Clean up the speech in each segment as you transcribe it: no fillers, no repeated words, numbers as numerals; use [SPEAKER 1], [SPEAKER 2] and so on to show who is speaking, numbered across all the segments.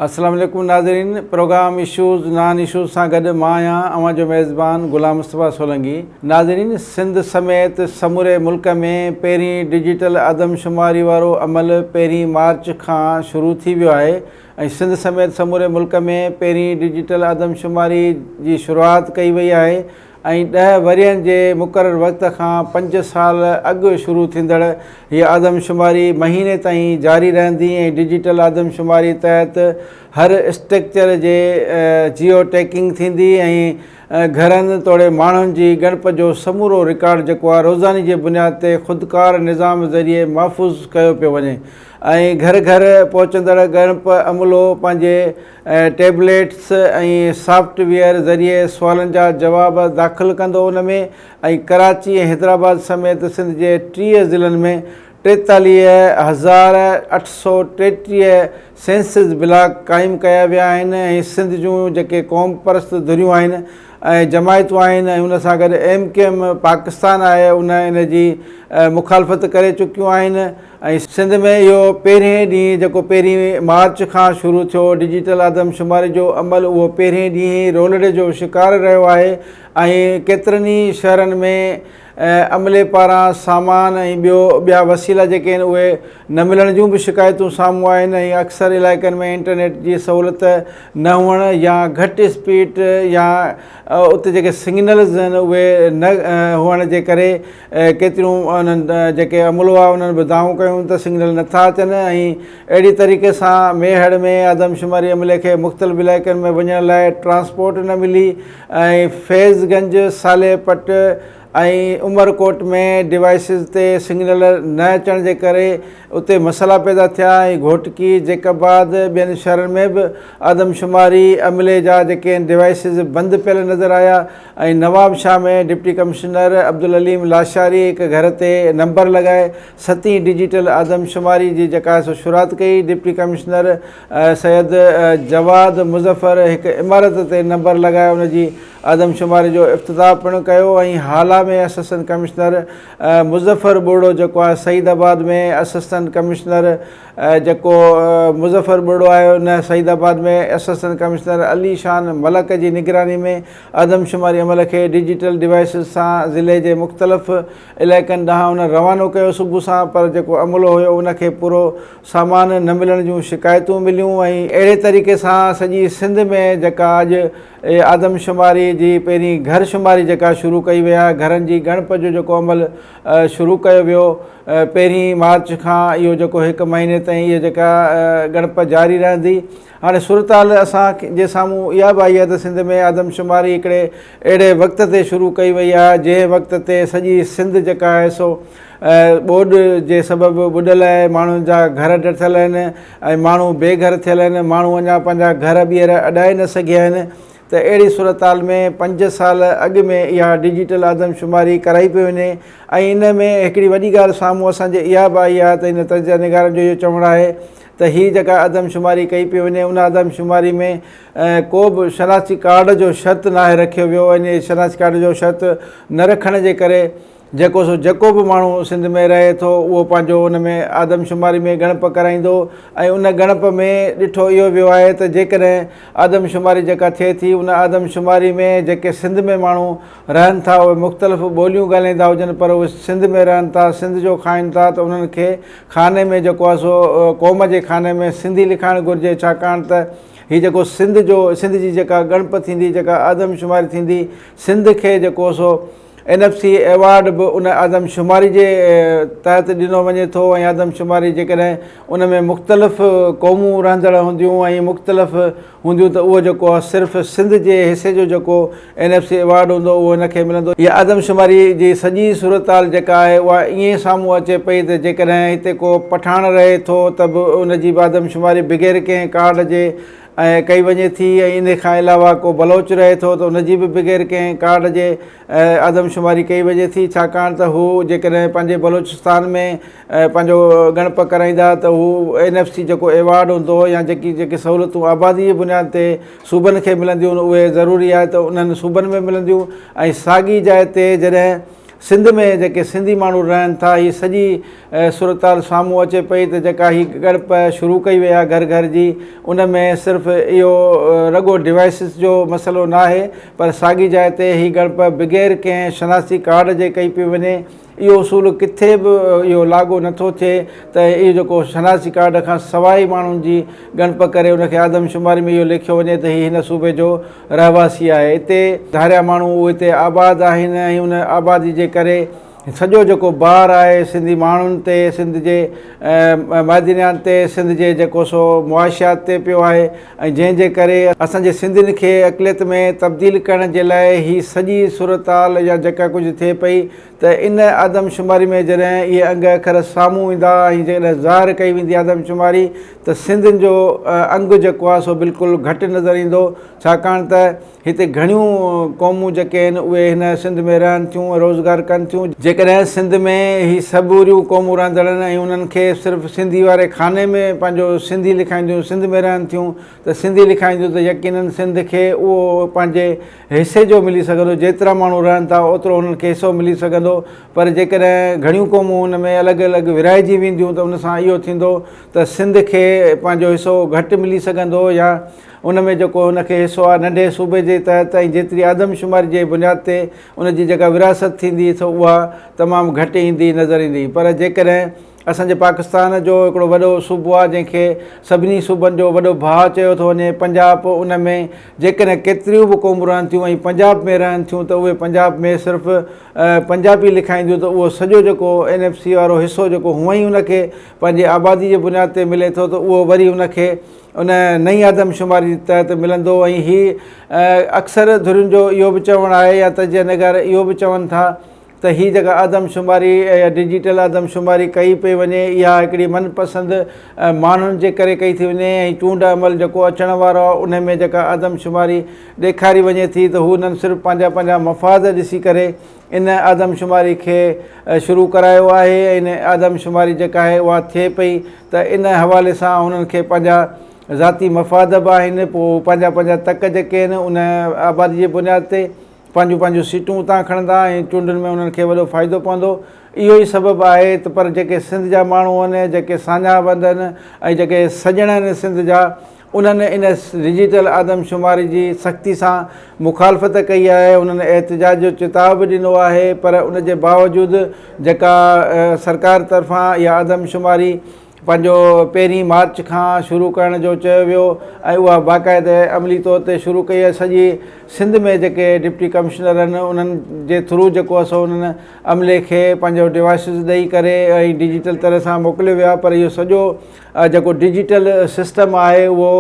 [SPEAKER 1] السلام عليڪم ناظرين پروگرام اشوز نان اشوز سان گڏ مان آهيان اوهان جو ميزبان غلام مصطفيٰ سولنگي ناظرين سنڌ سميت سموري ملڪ ۾ پهرين ڊجيٽل آدمشماري وارو عمل پهرين مارچ کان شروع ٿي ويو آهي ۽ سنڌ سميت سموري ملڪ ۾ پهرين ڊجيٽل آدمشماري جي شروعات ڪئي وئي آهي ۽ ڏهه ورهين جي مقرر وقت کان پنج سال اڳ شروع ٿيندڙ هيء آدمشماري مهيني تائين جاري رهندي ۽ ڊجيٽل آدمشماري تحت هر اسٽرڪچر جي جيو ٽيڪنگ ٿيندي ۽ گهرن توڙي ماڻهن جي ڳڻپ جو سمورو رڪارڊ جيڪو آهي روزاني جي بنياد تي خودڪار نظام ذريعي محفوظ ڪيو پيو وڃي ۽ گهر گهر پهچندڙ ڳڻپ عملو پنهنجي ٽيبليٽس ۽ سافٽ ويئر ذريعي سوالن جا جواب داخل ڪندو ان ۾ ۽ ڪراچي ۽ حيدرآباد سميت سنڌ جي 30 ضلعن ۾ 43,833 سينسز بلاڪ قائم ڪيا ويا آهن ۽ سنڌ جون جيڪي قومپرست ڌريون آهن ۽ جماعتون آهن ۽ ان سان گڏ ايم ڪيو ايم پاڪستان آهي ان ان جي مخالفت ڪري چڪيون آهن ۽ سنڌ ۾ اهو پهرين ڏينهن جيڪو پهرين مارچ کان شروع ٿيو ڊجيٽل آدمشماري جو عمل اهو پهرين ڏينهن ئي رولڙي جو شڪار رهيو آهي ۽ ڪيترن ئي شهرن ۾ عملي پاران سامان ۽ ٻيو ٻيا وسيلا جيڪي آهن اهي نه ملڻ جون به شڪايتون سامهون آهن ۽ اڪثر علائقن ۾ انٽرنيٽ جي سهولت نه هئڻ يا گهٽ اسپيڊ يا اتي جيڪي سگنلز آهن اهي نه هئڻ جي ڪري ڪيتريون انهن جيڪي عملو آهي انهن به دانهون ڪيون ته سگنل نٿا اچن ۽ اهڙي طريقي سان ميهڙ ۾ آدمشماري عملي کي مختلف علائقن ۾ وڃڻ لاء ٽرانسپورٽ نه ملي ۽ فيض گنج، صالح پٽ ۽ عمرڪوٽ ۾ ڊوائيسز تي سگنل نه اچڻ جي ڪري اتي مسئلا پيدا ٿيا ۽ گهوٽڪي، جيڪب آباد ٻين شهرن ۾ به آدمشماري عملي جا جيڪي ڊوائيسز بند پيل نظر آيا ۽ نوابشاهه ۾ ڊپٽي ڪمشنر عبدالعليم لاشاري هڪ گهر تي نمبر لڳائي ستين ڊجيٽل آدمشماري جي جيڪا سو شروعات ڪئي، ڊپٽي ڪمشنر سيد جواد مظفر هڪ عمارت تي نمبر لڳائي ان جي آدمشماري جو افتتاح پڻ ڪيو ۽ هالا ۾ اسسٽنٽ ڪمشنر مظفر ٻرڙو جيڪو آهي سعيد آباد ۾ اسسٽنٽ ڪمشنر جيڪو مظفر ٻرڙو آهي ان سعيد آباد ۾ اسسٽنٽ ڪمشنر علي شان ملڪ جي نگراني ۾ آدمشماري عمل کي ڊجيٽل ڊوائيسز سان ضلعي جي مختلف علائقن ڏانهن ان روانو ڪيو صبح سان پر جيڪو عملو هيو ان کي پورو سامان نه ملڻ جون شڪايتون مليون ۽ اهڙي طريقي سان سڄي سنڌ ۾ جيڪا اڄ آدمشماري جي پهرين گهر شماري جيڪا شروع ڪئي وئي آهي گهرن جي ڳڻپ جو جيڪو عمل شروع ڪيو ويو پهرين مارچ کان اهو جيڪو هڪ مهيني تائين اهي جيڪا ڳڻپ جاري رهندي هاڻي صورتحال اسان جي سامهون اها به آئي آهي ته سنڌ ۾ آدمشماري هڪڙي اهڙي وقت تي شروع ڪئي وئي آهي جنهن وقت تي سڄي سنڌ جيڪا آهي سو ٻوڏ جي سبب ٻڏل آهي ماڻهن جا گهر ڊٿل آهن ۽ ماڻهو بي گهر ٿيل آهن ماڻهو اڃا پنهنجا گهر ٻيهر اڏائي نه سگهيا آهن ته اهڙي صورتحال ۾ پنج سال اڳ ۾ اها ڊجيٽل آدمشماري ڪرائي پئي وڃي ۽ ان ۾ هڪڙي وڏي ڳالهه سامهون اسان جي اها به آئي آهي ته ان تجزيه نگارن جو اهو چوڻ آهي ته هي جيڪا آدمشماري ڪئي پئي وڃي ان آدمشماري ۾ ڪو به شناختي ڪارڊ جو شرط ناهي رکيو ويو ۽ شناختي ڪارڊ جو شرط نه رکڻ جي ڪري جيڪو سو جيڪو به ماڻهو سنڌ ۾ رهي ٿو اهو پنهنجو ان ۾ آدمشماري ۾ ڳڻپ ڪرائيندو ۽ ان ڳڻپ ۾ ڏٺو اهو ويو آهي ته جيڪڏهن آدمشماري جيڪا ٿئي ٿي ان آدمشماري ۾ جيڪي سنڌ ۾ ماڻهو رهن ٿا اهي مختلف ٻوليون ڳالهائيندا هجن پر اهي سنڌ ۾ رهن ٿا سنڌ جو کائن ٿا ته انهن کي خاني ۾ جيڪو آهي سو قوم جي خاني ۾ سنڌي لکائڻ گهرجي ڇاڪاڻ ته هي جيڪو سنڌ جو سنڌ جي جيڪا ڳڻپ ٿيندي جيڪا آدمشماري ٿيندي سنڌ کي جيڪو سو اين ايف سي ايوارڊ به ان آدمشماري جي تحت ڏنو وڃي ٿو ۽ آدمشماري جيڪڏهن ان ۾ مختلف قومون رهندڙ هونديون ۽ مختلف هونديون ته اهو جيڪو آهي صرف سنڌ جي حصي جو جيڪو اين ايف سي ايوارڊ هوندو اهو هن کي ملندو. هيء آدمشماري جي سڄي صورتحال جيڪا آهي اها ائين سامهون اچي پئي ته جيڪڏهن هتي ڪو پٺاڻ رهي ٿو ته به ان جي به آدمشماري بغير ڪنهن ڪارڊ جي ۽ ڪئي وڃي ٿي ۽ ان کان علاوه ڪو بلوچ رهي ٿو ته ان جي به بغير ڪنهن ڪارڊ جي آدمشماري ڪئي وڃي ٿي ڇاڪاڻ ته هو جيڪڏهن پنهنجي بلوچستان ۾ پنهنجو ڳڻپ ڪرائيندا ته هو اين ايف سي جيڪو ايوارڊ هوندو يا جيڪي جيڪي سهولتون آبادي جي بنياد تي صوبن کي ملنديون اهي ضروري آهي ته انهن صوبن ۾ ملنديون ۽ ساڳي جاء تي جڏهن سنڌ ۾ جيڪي سنڌي ماڻهو رهن ٿا هي سڄي صورتحال سامهون اچي پئي ته جيڪا هي ڳڻپ شروع ڪئي وئي آهي گهر گهر جي ان ۾ صرف اهو رڳو ڊوائسز جو مسئلو ناهي پر ساڳي جاء تي هي ڳڻپ بغير ڪنهن شناختي ڪارڊ جي ڪئي پئي وڃي اهو اصول ڪٿي به اهو لاڳو نٿو ٿئي ته اهو جيڪو شناختي ڪارڊ کان سواء ئي ماڻهن جي ڳڻپ ڪري ان کي آدمشماري ۾ اهو ليکيو وڃي ته هي هن صوبي جو رهواسي آهي اتي ڌاريا ماڻهو اهي اتي آباد آهن ۽ ان آبادي جي ڪري سڄو جيڪو بار آهي سنڌي ماڻهن تي سنڌ جي معدنيات تي سنڌ جي جيڪو سو معاشيات تي پيو آهي ۽ جنهن جي ڪري اسان جي سنڌين کي اقليت ۾ تبديل ڪرڻ جي لاء هي سڄي صورتحال يا جيڪا ڪجهه ٿئي پئي ته ان آدمشماري ۾ جڏهن اهي انگ اکر سامهون ايندا ۽ جيڪڏهن ظاهر ڪئي ويندي آدمشماري ته سنڌين جو انگ جيڪو آهي سو بلڪل گهٽ نظر ايندو ڇاڪاڻ ته هتي گهڻيون قومون جيڪي آهن اهي هن سنڌ ۾ رهن ٿيون ۽ روزگار ڪن ٿيون. جيڪڏهن سنڌ ۾ هي سڀوريون قومون رهندڙ آهن ۽ انهن کي صرف سنڌي واري خاني ۾ پنهنجو سنڌي لکائينديون سنڌ ۾ رهن ٿيون ته سنڌي لکائينديون ته يقينن سنڌ کي اهو پنهنجي حصي جو ملي سگهندو جيترا ماڻهو رهن ٿا اوترو انهن کي حصو ملي سگهندو پر جيڪڏهن گهڻيون قومون ان ۾ الڳ الڳ ورهائجي وينديون ته ان سان اهو ٿيندو ته سنڌ کي پنهنجو حصو گهٽ ملي سگهندو يا ان ۾ جيڪو ان کي حصو آهي ننڍي صوبي جي تحت ۽ جيتري آدمشماري جي بنياد تي ان جي جيڪا ورهاست ٿيندي سو اها تمام گهٽ ايندي نظر ايندي پر جيڪڏهن اسان جي پاڪستان جو هڪڙو وڏو صوبو آهي جنهن کي سڀني صوبن جو وڏو ڀاء چيو ٿو وڃي پنجاب ان ۾ جيڪڏهن ڪيتريون به قومون رهن ٿيون ۽ پنجاب ۾ رهن ٿيون ته اهي پنجاب ۾ صرف پنجابي لکائينديون ته اهو سڄو جيڪو اين ايف سي وارو حصو جيڪو هونئن ئي ان کي پنهنجي آبادي جي بنياد تي ملي ٿو ته اهو وري ان کي ان نئين آدمشماري تحت ملندو ۽ هي اڪثر ڌرين جو اهو به چوڻ آهي يا تجزيه نگار اهو به چون ٿا ته هي جيڪا آدمشماري يا ڊجيٽل آدمشماري ڪئي پئي وڃي اها هڪڙي من پسند ماڻهن جي ڪري ڪئي ٿي وڃي ۽ چونڊ عمل جيڪو اچڻ وارو آهي ان ۾ جيڪا آدمشماري ڏيکاري وڃي ٿي ته هو انهن صرف پنهنجا پنهنجا مفاد ڏسي ڪري ان آدمشماري کي شروع ڪرايو آهي ۽ ان آدمشماري جيڪا آهي اها ٿئي پئي ته ان حوالي سان انهن کي پنهنجا ذاتي مفاد به آهن پوء هو پنهنجا پنهنجا تڪ جيڪي آهن ان آبادي جي بنياد تي پنهنجون پنهنجون سيٽون اتان کڻندا ۽ چونڊن ۾ انهن کي وڏو فائدو پوندو اهو ئي سبب آهي ته پر جيڪي سنڌ جا ماڻهو آهن جيڪي ساڃاهه وند آهن ۽ جيڪي سڄڻ آهن سنڌ جا انهن ان ڊجيٽل آدمشماري جي سختي سان مخالفت ڪئي آهي، انهن احتجاج جو چتاء به ڏنو آهي پر ان جي باوجود جيڪا سرڪار طرفان اها آدمشماري پنهنجو پهرين مارچ کان شروع ڪرڻ جو چيو ويو ۽ اها باقاعده عملي طور تي شروع ڪئي آهي سڄي سنڌ ۾ جيڪي ڊپٽي ڪمشنر آهن انهن جي ٿرو جيڪو آهي سو انهن عملي کي پنهنجو ڊوائسز ڏئي ڪري ۽ ڊجيٽل طرح سان موڪليو ويو آهي پر اهو سڄو جيڪو ڊجيٽل سسٽم آهي اهو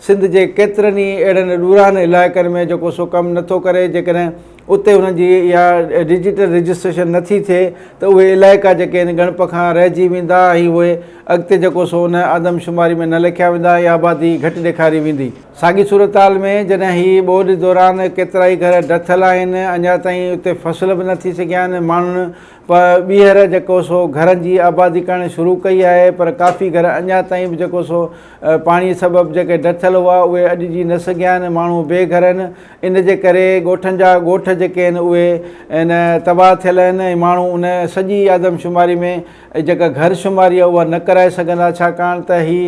[SPEAKER 1] سنڌ جي ڪيترن ئي اهڙن ڏورانهن علائقن ۾ جيڪو سو ڪم نٿو ڪري جيڪڏهن اتي انهن جي اها ڊجيٽل رجسٽريشن نٿي ٿئي ته اهي علائقا جيڪي آهن ڳڻپ کان رهجي ويندا ۽ اهي اڳتي جيڪو سو ان آدمشماري ۾ نه لکيا ويندا ۽ آبادي گهٽ ڏيکاري ويندي. ساڳي صورتحال ۾ جڏهن هي ٻوڏ دوران ڪيترائي گهر ڊٿل آهن اڃا تائين اتي فصل به نه ٿي سگهيا آهن ماڻهن پ ٻيهر جيڪو سو گهرن جي آبادي ڪرڻ شروع ڪئي آهي پر ڪافي گهر اڃا تائين به جيڪو سو پاڻي سبب جيڪي ڊٿل هئا اهي اڏجي نه سگهيا آهن ماڻهو بي گهر آهن ان جي ڪري ڳوٺن جا ڳوٺ جيڪي آهن اهي ان تباهه ٿيل آهن ۽ ماڻهو ان سڄي آدمشماري ۾ جيڪا گهر شماري آهي اها نه ڪرائي سگهندا ڇاڪاڻ ته هي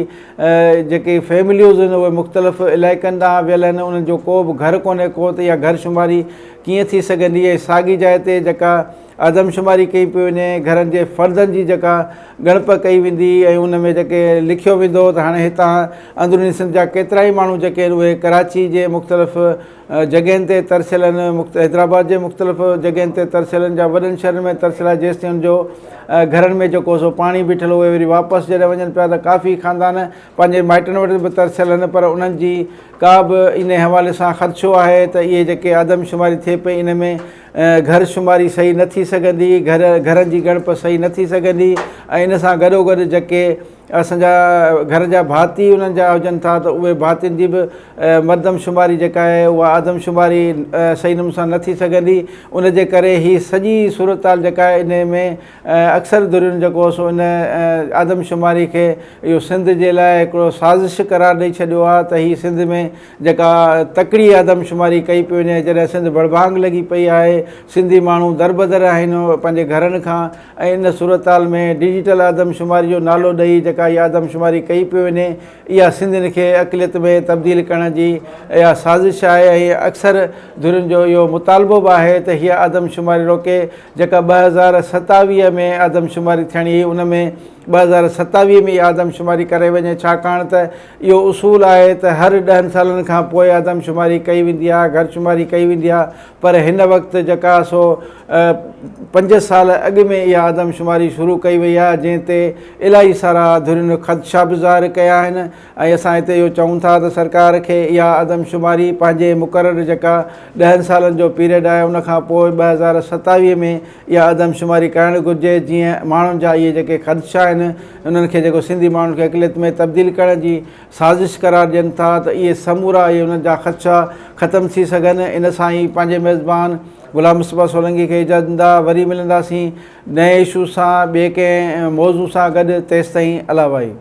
[SPEAKER 1] جيڪي فيمليوز آهن اهي مختلف علائقن ڏانهن ويل آهن انهن جو ڪو به گهر ڪونهي ڪو ته اها گهر شماري ڪيئن ٿي سگهندي ۽ ساڳي جاء تي جيڪا آدمشماري ڪئي پئي وڃي، گهرن جي فردن جي جيڪا ڳڻپ ڪئي ويندي ۽ ان ۾ جيڪي لکيو ويندو ته هاڻي هتان اندروني سنڌ جا ڪيترائي ماڻهو جيڪي آهن اهي ڪراچي جي مختلف جڳهين تي ترسيل آهن، حيدرآباد جي مختلف جڳهين تي ترسيل آهن جا وڏن شهرن ۾ ترسيل آهي جيستائين ان جو گهرن ۾ جيڪو سو پاڻي بيٺل اهي وري واپس جڏهن وڃن پيا ته ڪافي خاندان پنهنجي مائٽن وٽ به ترسيل آهن پر انهن جي ڪا به ان حوالي سان خدشو آهي ته اهي جيڪي آدمشماري ٿئي پئي ان ۾ گهر شماري صحيح نه ٿي سگهندي، گهر گهرن جي ڳڻپ صحيح نه ٿي سگهندي ۽ ان سان گڏوگڏ جيڪي اسان جا گهر جا ڀاتي انهن جا هجن ٿا ته اهي ڀاتين جي به مردم شماري جيڪا آهي اها آدم شماري صحيح نموني سان نه ٿي سگهندي ان جي ڪري هي سڄي صورتحال جيڪا آهي ان ۾ اڪثر ڌرين جيڪو سو ان آدم شماري کي اهو سنڌ جي لاء هڪڙو سازش قرار ڏئي ڇڏيو آهي ته هي سنڌ ۾ جيڪا تڪڙي آدمشماري ڪئي پئي وڃي جڏهن سنڌ ڀڙڀانگ لڳي پئي آهي. سنڌي ماڻهو دربدر آهن پنهنجي گهرن کان ۽ ان صورتحال ۾ ڊجيٽل آدمشماري جو نالو ڏئي جيڪا اها آدمشماري ڪئي پئي وڃي اها سنڌين کي اقليت ۾ تبديل ڪرڻ جي اها سازش آهي ۽ اڪثر ڌرين جو اهو مطالبو به آهي ته هيء آدمشماري روڪي جيڪا 2027 ۾ آدمشماري ٿيڻي هئي ان ۾ 2027 ۾ اها آدمشماري ڪرائي وڃي ڇاڪاڻ ته اهو اصول آهي ته هر ڏهن سالن کان پوء آدمشماري ڪئي ويندي آهي گهر شماري ڪئي ويندي آهي پر هن وقت جيڪا سو پنج سال اڳ ۾ اها آدمشماري شروع ڪئي وئي آهي جنهن تي الاهي سارا ڌرين خدشا به ظاهر ڪيا آهن ۽ اسان هتي اهو چئون ٿا ته سرڪار کي اها آدمشماري پنهنجي مقرر جيڪا ڏهن سالن جو پيريڊ آهي ان کان پوء 2027 ۾ اها آدمشماري ڪرائڻ گهرجي جيئن ماڻهن جا اهي جيڪي خدشا آهن انهن کي جيڪو سنڌي ماڻهن کي اقليت ۾ تبديل ڪرڻ جي سازش قرار ڏين ٿا ته اهي سمورا اهي انهن جا خدشا ختم ٿي سگهن ان سان ئي پنهنجي ميزبان غلام مصطفيٰ سولنگي کي اجازت ڏيندا وري ملنداسين نئين اشو سان ٻئي ڪنهن موضوع سان گڏ تيستائين الله واهي.